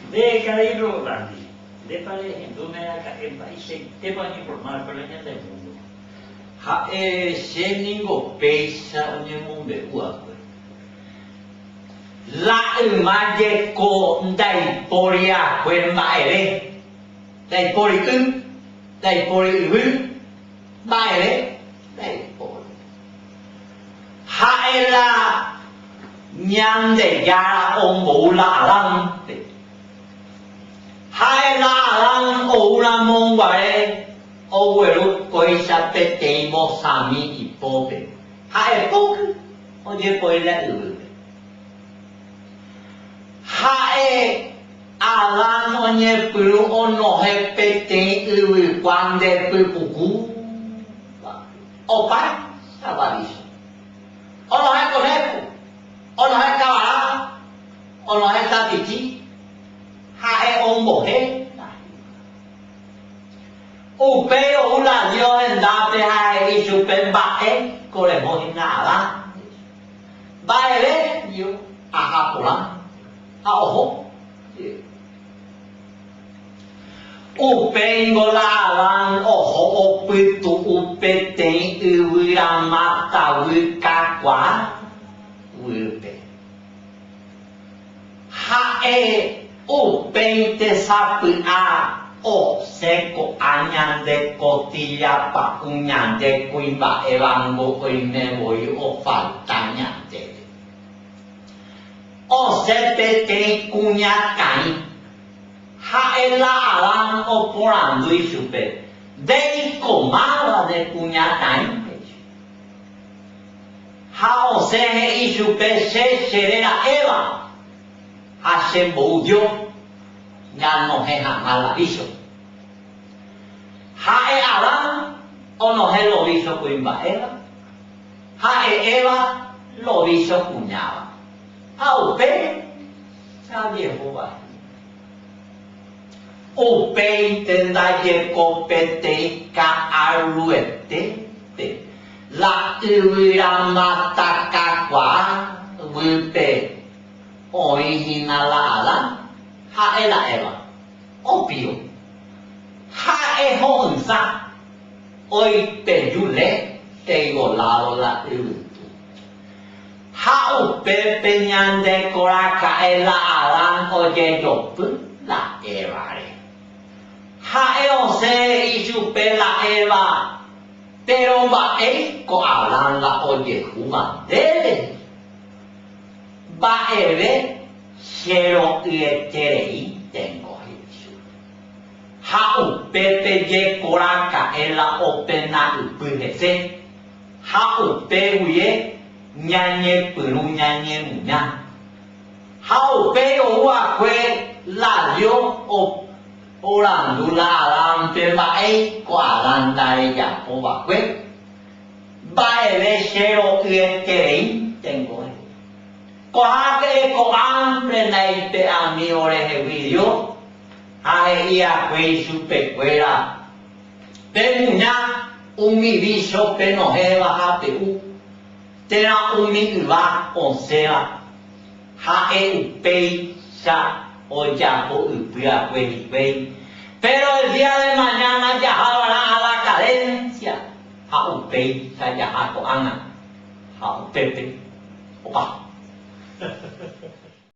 Nde karai Rolandi, ndépa rehendúne raka'e mba'eichaitépa oñeforma va'ekue la ñande múndo? Ha'e che ningo péicha oñemombe'u va'ekue. La yma jeko ndaipóri akue mba'eve, ndaipóri y, ndaipóri yvy, mba'eve ndaipóri. Ha'e la Ñandejára ombou la Adánpe. Ha'e la Adán ou ramo guare ogueru kóicha peteĩ vosami ipópe, ha'e púky ojepoi la yvýpe. Ha'e Adán oñepyrũ onohẽ peteĩ yvykua nde pypukúva. Opa kavarícho. Onohẽ konéko, onohẽ kavara, onohẽ tapichi, ha'e ombohe hína. Upéi ou la Dios hendápe ha he'i chupe mba'e ko reho hína Adán, he'i chupe. Mba'eve, Dios, aha porã ha oho jey. Upéingo la Adán oho opytu'u peteĩ yvyramatavy kakuaa guýpe. Ha'e upéinte sapy'a osẽ ko'ã ñande kotilla pa'ũ ñande kuimba'évango oime voi ofalta ñandéve. Osẽ peteĩ kuñataĩ. Ha'e la Adán oporandu ichupe, Ndéiko máva ne kuñataĩ? he'i chupe. Ha osẽ he'i chupe, Che cheréra Eva, ha chembou Dios ñanohẽ hag̃ua la vícho. Ha'e Adán onohẽ lo vícho kuimba'éva, ha'e Eva lo vícho kuñáva. Ha upéi Jajehova hína. Upéinte ndajeko peteĩ ka'aruetépe la yvyramáta kakuaa guýpe oĩ hína la Adán, ha'e la Eva, opío. Ha'e ho'ysã oipeju lénte ivoládo la yvytu. Ha upépe ñande koraka'e la Adán ojejopy la Évare. Ha'e osẽ he'i chupe la Eva, Péro mba'éiko Adán la ojehúva ndéve? Mba'eve che ro'yetereíntengo, he'i chupe. Ha upépe jekoraka'e la opena ypy hese. Ha upe guie ñañepyrũ ñañemuña. Ha upéi ou va'ekue la Dios oporandu la Adánpe mba'éiko Adán ndarejapo va'ekue, mba'eve che ro'yetereíntengo he'i. Ko'ápe ko'ámpre ndaipe'ami orehegui Dios ha he'i akue ichupekuéra Pemuña umi vícho penohẽva ha pe'u, térã umi yva osẽva, ha'e upéicha ojapo ypy akue hikuái. Péro el día de mañana jaha va'erã a la cadencia, ha upéicha jaha ko'ág̃a, ha upépe opa.